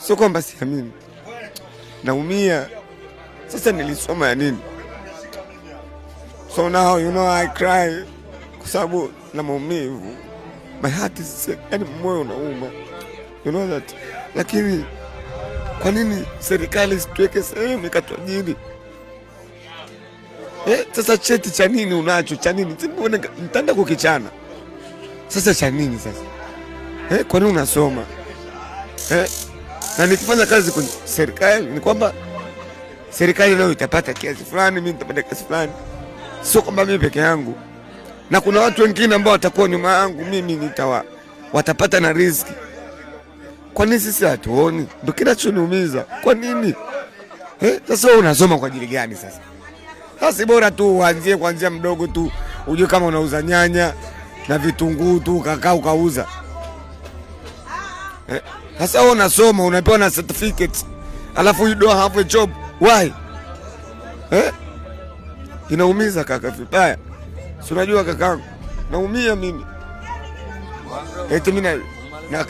Sio kwamba siamini, naumia. Sasa nilisoma ya nini? So now I cry kwa sababu na maumivu, my heart is sick, yani moyo unauma, you know that. Lakini kwa nini serikali isituweke sehemu ikatuajiri? Eh, sasa cheti cha nini unacho cha nini? Nitaenda kukichana sasa cha nini sasa? Eh, kwa nini unasoma? Eh, na nikifanya kazi kwenye serikali ni kwamba serikali nayo itapata kiasi fulani, mimi nitapata kiasi fulani, sio kwamba mimi peke yangu, na kuna watu wengine ambao watakuwa nyuma yangu, mimi watapata na riziki. Kwa nini sisi hatuoni? Ndio kinachoniumiza. Kwa nini? Eh, sasa wewe unasoma kwa ajili gani sasa? Sasa bora tu uanzie kuanzia mdogo tu, ujue kama unauza nyanya na vitunguu tu ukakaa ukauza. Eh, sasa wewe unasoma unapewa na certificate alafu you don't have a job. Why? Eh? Inaumiza kaka vibaya. Si unajua kakangu, naumia mimi. Eti mimi